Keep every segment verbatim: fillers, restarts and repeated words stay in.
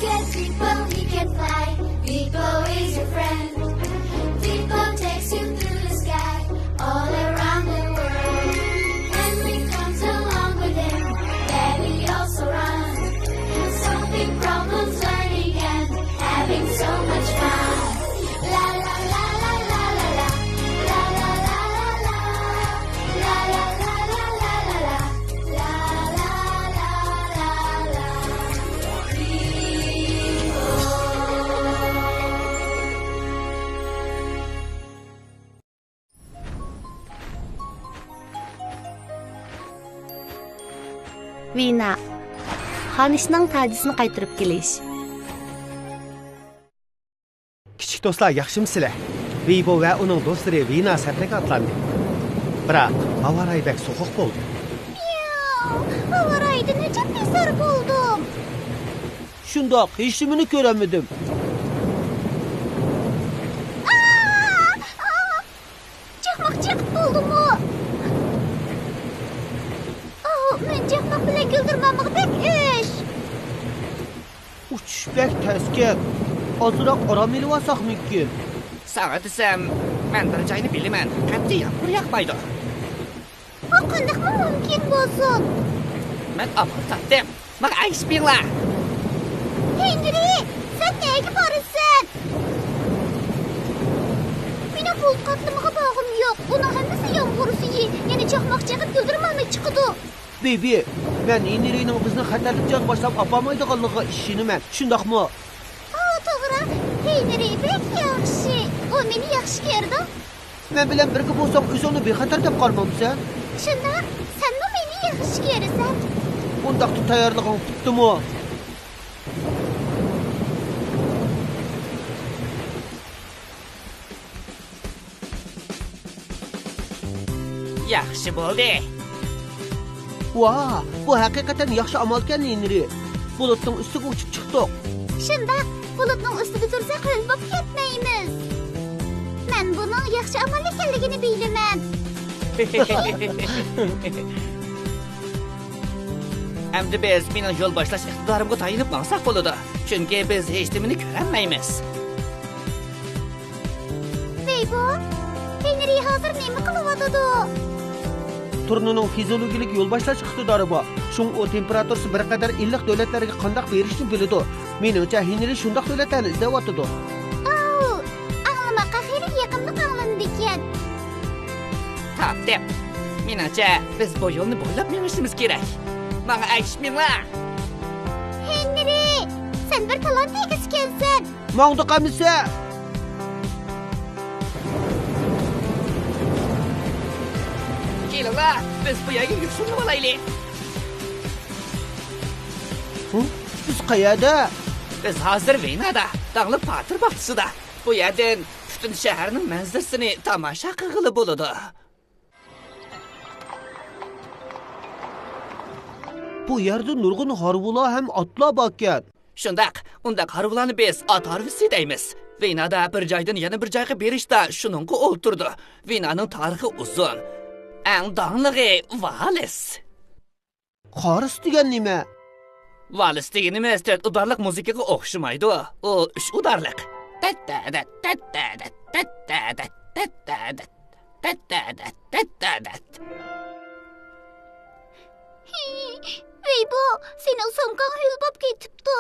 Get Beepo, he can fly. Beepo is your friend. Beepo takes you through the sky, all around the world. Henry comes along with him, then he also runs. Solving problems, learning and having so much fun. La la la la la la la. La la la la la la. La la la la la la. La la la la la la. ۋېنا. خانىشنىڭ تاجىسىنى قايتۇرۇپ كېلىش. كىچىك دوستلار، ياخشىمۇسىلەر؟ ۋېيبو ۋە ئۇنىڭ دوستلىرى ۋېنا سەپەرگە ئاتلاندى. بىراق، ھاۋا رايى بەك سوغۇق بولدى. مياۋ! ھاۋا رايىدىن ئەجەب بىزار بولدۇم. شۇنداق، ھېچنېمىنى كۆرەلمىدىم. ئا! ئا! چاقماق چېقىپ بولدىمۇ؟ ئاۋۇ، مەن چاقماق بىلەن گۈلدۈرمامىغا بەك ئۆچ. ئۇچۇش بەك تەسكەن. ئازراق ئارام ئېلىۋالساقمىكىن؟ ساڭا دېسەم، مەن بىر جاينى بىلىمەن. قەتئىي يامغۇر ياغمايدۇ. بۇ قانداقمۇ مۇمكىن بولسۇن؟ مەن ئامال تاپتىم. ماڭا ئەگىشىپ مېڭىڭلار. ھېنرى، سەن نەگە بارىسەن؟ مېنىڭ بۇلۇت قاتلىمىغا بارغۇم يوق. ئۇنىڭ ھەممىسى يامغۇر سۈيى. يەنە چاقماق چېقىپ گۈلدۈرمامنى چىقىدۇ. بېبى، مەن ھېنرىنىڭ بىزنى خەتەرلىك جايغا باشلاپ ئاپارمايدىغانلىقىغا ئىشىنىمەن. شۇنداقمۇ؟ ئاۋۇ توغرا. ھېنرى بەك ياخشى. ئۇ مېنى ياخشى كۆرىدۇ. مەن بىلەن بىرگە بولساڭ، ئۆزۈڭنى بىخەتەر دەپ قارىمامسەن؟ شۇنداق. سەنمۇ مېنى ياخشى كۆرىسەن. ئۇنداقتا تەييارلىقىڭ پۈتتىمۇ؟ ياخشى بولدى. ۋاھ، بۇ ھەقىقەتەن ياخشى ئامالكەن، ھېنرى. بۇلۇتنىڭ ئۈستىگە ئۇچۇپ چىقتۇق. شۇنداق، بۇلۇتنىڭ ئۈستىدە تۇرساق ھۆل بولۇپ كەتمەيمىز. مەن بۇنىڭ ياخشى ئامال ئىكەنلىكىنى بىلىمەن. ئەمدى بىز مېنىڭ يول باشلاش ئىقتىدارىمغا تايىنىپ ماڭساق بولىدۇ، چۈنكى بىز ھېچنېمىنى كۆرەلمەيمىز. ۋېيبو، ھېنرى ھازىر نېمە قىلىۋاتىدۇ؟ تۇرنىنىڭ فىزىئولوگىيەلىك يول باشلاش ئىقتىدارى بار. شۇڭا ئۇ تېمپېراتۇرىسى بىر قەدەر ئىللىق دۆلەتلەرگە قانداق بېرىشنى بىلىدۇ. مېنىڭچە، ھېنرى شۇنداق دۆلەتلەرنى ئىزدەۋاتىدۇ. ئاۋۇ، ئاڭلىماققا خېلى يېقىملىق ئاڭلىنىدىكەن. تاپتىم. مېنىڭچە، بىز بۇ يولنى بويلاپ مېڭىشىمىز كېرەك. ماڭا ئەگىشىپ مېڭىڭلار. ھېنرى، سەن بىر تالانت ئىگىسىكەنسەن. ماڭدۇق ئەمىسە. كېلىڭلار، بىز بۇ يەرگە يوشۇرۇنۇۋالايلى. ھە؟ بىز قەيەردە؟ بىز ھازىر ۋېنادا، داڭلىق پاتېر باغچىسىدا. بۇ يەردىن پۈتۈن شەھەرنىڭ مەنزىرىسىنى تاماشا قىلغىلى بولىدۇ. بۇ يەردە نۇرغۇن ھارۋىلار ھەم ئاتلار باركەن. شۇنداق، ئۇنداق ھارۋىلارنى بىز ئات ھارۋىسى دەيمىز. ۋېنادا بىر جايدىن يەنە بىر جايغا بېرىشتا شۇنىڭغا ئولتۇرىدۇ. ۋېنانىڭ تارىخى ئۇزۇن. ئەڭ داڭلىقى ۋالس. قارس دېگەن نېمە؟ ۋالس دېگىنىمىز تۆت ئۇدارلىق مۇزىكىغا ئوخشىمايدۇ. ئۇ ئۈچ ئۇدارلىق. تەتتەدەت، تەتتەدەت، تەتتەدەت، تەتتەدەت، تەتتەدەت، تەتتەدەت. ۋېيبو، سېنىڭ سومكاڭ ھۆل بوپ كېتىپتۇ.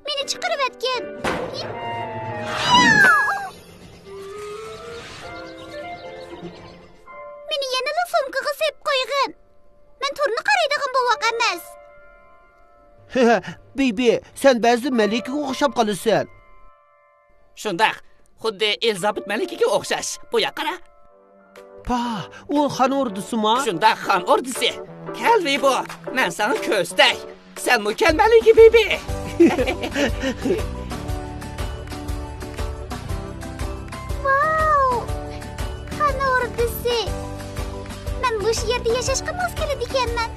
مېنى چىقىرىۋەتكىن. مېنى يەنىلا سومكىغا سېلىپ قويغىن. مەن تۇرنى قارايدىغان بوۋاق ئەمەس. بېبى، سەن بەزىدە مەلىكىگە ئوخشاپ قالىسەن. شۇنداق، خۇددى ئېلىزابېت مەلىكىگە ئوخشاش. بۇ ياققا قارا. پاھ، ئۇ خان ئوردىسىما؟ شۇنداق، خان ئوردىسى. كەل، ۋېيبو، مەن ساڭا كۆرسىتەي. سەنمۇ كەل، مەلىكە بېبى. ۋاۋ! خان ئوردىسى. مەن مۇشۇ يەردە ياشاشقا ماس كېلىدىكەنمەن.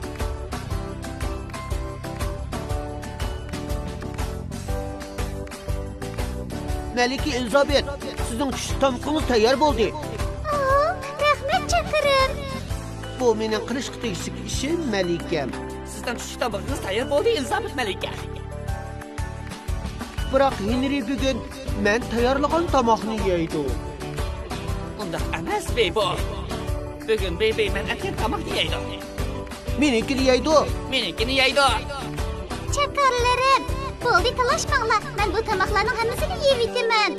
مەلىكە ئېلىزابېت، سىزنىڭ چۈشلۈك تامىقىڭىز تەييار بولدى. ئاھ، رەھمەت، چاتىرىم. بۇ مېنىڭ قىلىشقا تېگىشلىك ئىشىم، مەلىكەم. سىزنىڭ چۈشلۈك تامىقىڭىز تەييار بولدى، ئېلىزابېت مەلىكە. بىراق ھېنرى بۈگۈن مەن تەييارلىغان تاماقنى يەيدۇ. ئۇنداق ئەمەس، بىبو. بۈگۈن بىبى مەن ئەتكەن تاماقنى يەيدۇ. مېنىڭكىنى يەيدۇ. مېنىڭكىنى يەيدۇ. چاكارلىرىم، بولدى، تالاشماڭلار. مەن بۇ تاماقلارنىڭ ھەممىسىنى يەۋېتىمەن.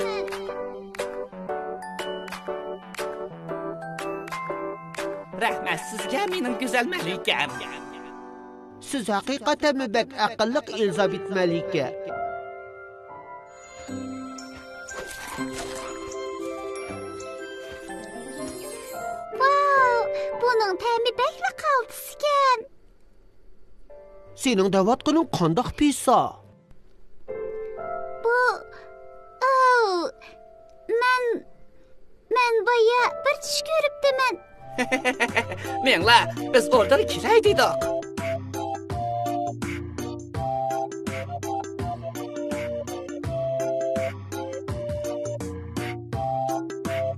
رەھمەت سىزگە، مېنىڭ گۈزەل مەلىكەم. سىز ھەقىقەتەنمۇ بەك ئەقىللىق، ئېلىزابېت مەلىكە. ۋاۋ، بۇنىڭ تەمى بەكلا قالتىس ئىكەن. سېنىڭ دەۋاتقىنىڭ قانداق پىسسا؟ بۇ، ئاۋ، مەن، مەن بايا بىر چۈش كۆرۈپتىمەن. مېڭلا، بىز ئوردىغا كىرەي دېدۇق.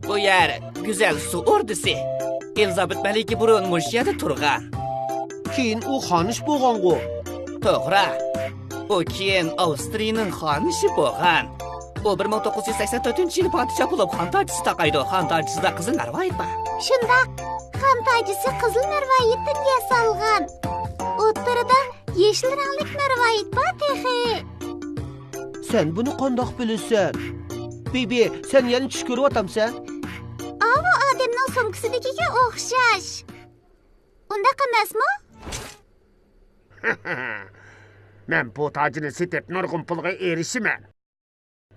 بۇ يەر گۈزەل سۇ ئوردىسى. ئېلىزابېت مەلىكە بۇرۇن مۇشۇ يەردە تۇرغان. كېيىن ئۇ خانىش بولغانغۇ؟ توغرا. ئۇ كېيىن ئاۋسترىيىنىڭ خانىشى بولغان. ئۇ بىر مىڭ توققۇز يۈز سەكسەن تۆتىنچى يىلى پادىشاھ بولۇپ، خان تاجىسى تاقايدۇ. خان تاجىسىدا قىزىل مەرۋايىت بار. شۇنداق، خان تاجىسى قىزىل مەرۋايىتتىن ياسالغان. ئوتتۇرىدا يېشىل رەڭلىك مەرۋايىت بار تېخى. سەن بۇنى قانداق بىلىسەن؟ بىبى، سەن يەنە چۈش كۆرۈۋاتامسەن؟ ئاۋۇ ئادەمنىڭ سومكىسىدىكىگە ئوخشاش. ئۇنداق ئەمەسمۇ؟ مەن بۇ تاجنى سېتىپ نۇرغۇن پۇلغا ئېرىشىمەن.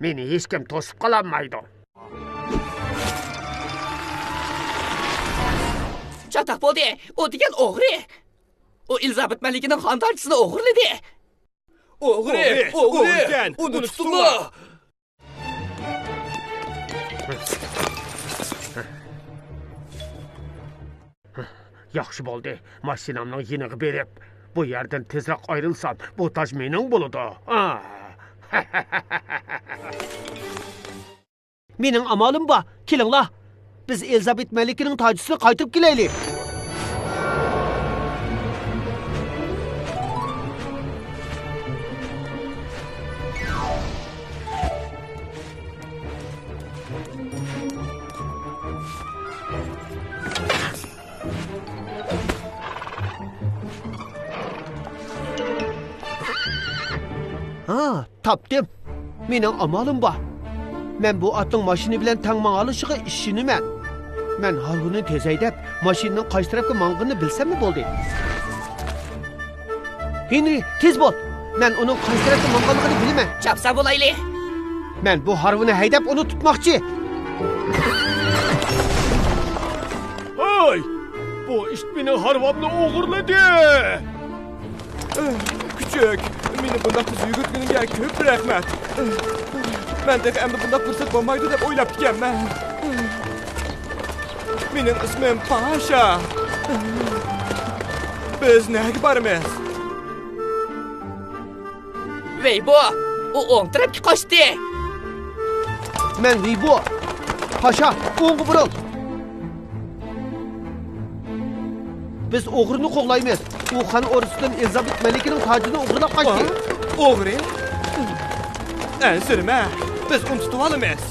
مېنى ھېچكىم توسۇپ قالالمايدۇ. چاتاق بولدى. ئۇ دېگەن ئوغرى. ئۇ ئېلىزابېت مەلىكىنىڭ خان تاجىسىنى ئوغرىلىدى. ئوغرى، ئوغرى، ئوغرى ئىكەن. ئۇنى تۇتۇڭلار. ياخشى بولدى. ماشىنامنىڭ يېنىغا بېرىپ، بۇ يەردىن تېزرەك ئايرىلسام، بۇ تاج مېنىڭ بولىدۇ. ئا. مېنىڭ ئامالىم بار. كېلىڭلار، بىز ئېلىزابېت مەلىكىنىڭ تاجىسىنى قايتۇرۇپ كېلەيلى. ھا، تاپتىم. مېنىڭ ئامالىم بار. مەن بۇ ئاتنىڭ ماشىنا بىلەن تەڭ ماڭالىشىغا ئىشىنىمەن. مەن ھارۋىنى تېز ھەيدەپ، ماشىنىنىڭ قايسى تەرەپكە ماڭغىنىنى بىلسەملا بولدى. ھېنرى، تېز بول! مەن ئۇنىڭ قايسى تەرەپكە ماڭغانلىقىنى بىلىمەن. چاپسان بولايلى! مەن بۇ ھارۋىنى ھەيدەپ، ئۇنى تۇتماقچى. ھاي! بۇ ئىت مېنىڭ ھارۋامنى ئوغرىلىدى! كۈچۈك، مېنى بۇنداق تېز يۈگۈرتكىنىڭگە كۆپ رەھمەت. مەن تېخى ئەمدى بۇنداق پۇرسەت بولمايدۇ دەپ ئويلاپتىكەنمەن. مېنىڭ ئىسمىم پاشا. بىز نەگە بارىمىز؟ ۋەي بۇ، ئۇ ئوڭ تەرەپكە قاچتى. مەن ۋېيبۇ. پاشا، ئوڭغا بۇرۇل. بىز ئوغرىنى قوغلايمىز. ئۇ خان ئوردىسىدىن ئېلىزابېت مەلىكىنىڭ تاجىنى ئوغرىلاپ قاچتى. ھا؟ ئوغرى؟ ئەنسىرىمە، بىز ئۇنى تۇتۇۋالىمىز.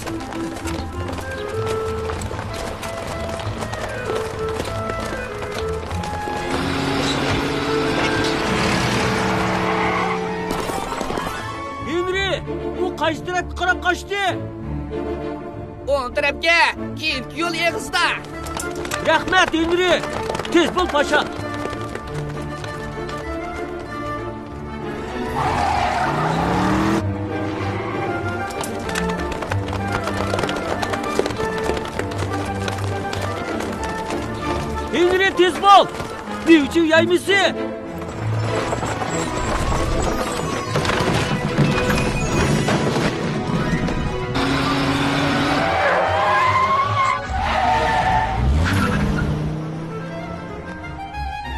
ھېنرى، ئۇ قايسى تەرەپكە قاراپ قاچتى؟ ئوڭ تەرەپكە، كېيىنكى يول ئېغىزدا. رەھمەت، ھېنرى! تېز بول، پاشا! ھېنرى، تېز بول! مېۋىچىۋ يايمىسى!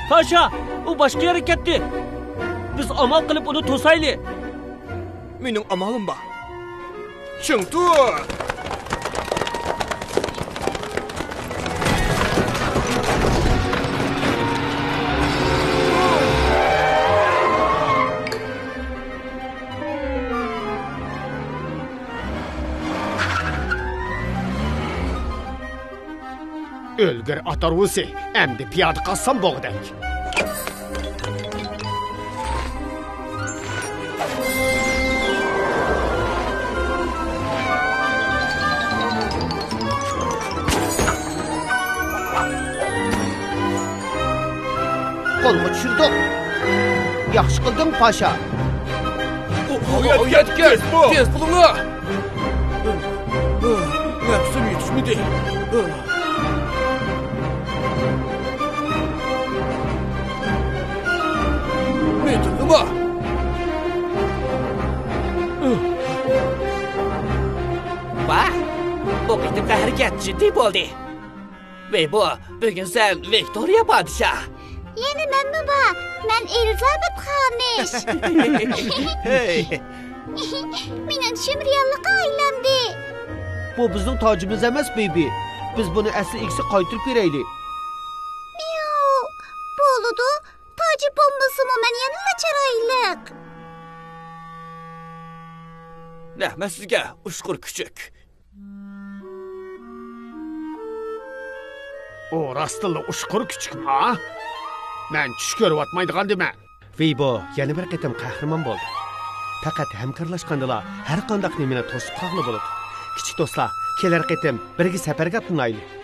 پاشا، ئۇ باشقا يەرگە كەتتى. بىز ئامال قىلىپ ئۇنى توسايلى. مېنىڭ ئامالىم بار. چىڭ تۇر! ئۆلگۈر ئات ھارۋىسى، ئەمدى پىيادە قالسام بولغۇدەك. قولغا چۈشۈردۇق. ياخشى قىلدىڭ، پاشا. ئۇ، ئۇ يەتكەن. تېز بول. تېز بولۇڭلار. نەپسىم يېتىشمىدى. مېتىلدىما؟ ۋاھ، بۇ قېتىمقى ھەرىكەت جىددىي بولدى. ۋەي بۇ، بۈگۈن سەن ۋىكتورىيە پادىشاھ. يەنە مەنمۇ بار. مەن ئېلىزابېت خانىش. ھېي. مېنىڭ چۈشۈم رېئاللىققا ئايلاندى. بۇ بىزنىڭ تاجىمىز ئەمەس، بېبى. بىز بۇنى ئەسلى ئىگىسىگە قايتۇرۇپ بېرەيلى. مياۋ. بولىدۇ. تاجى بولمىسىمۇ مەن يەنىلا چىرايلىق. رەھمەت سىزگە، ئۇچقۇر كۈچۈك. ئۇ راستتىنلا ئۇچقۇر كۈچۈكما؟ مەن چۈش كۆرۈۋاتمايدىغاندىمەن. ۋېيبو يەنە بىر قېتىم قەھرىمان بولدى. پەقەت ھەمكارلاشقاندىلا ھەر قانداق نېمىنى توسۇپ قالغىلى بولىدۇ. كىچىك دوستلار، كېلەر قېتىم بىرگە سەپەرگە ئاتلىنايلى.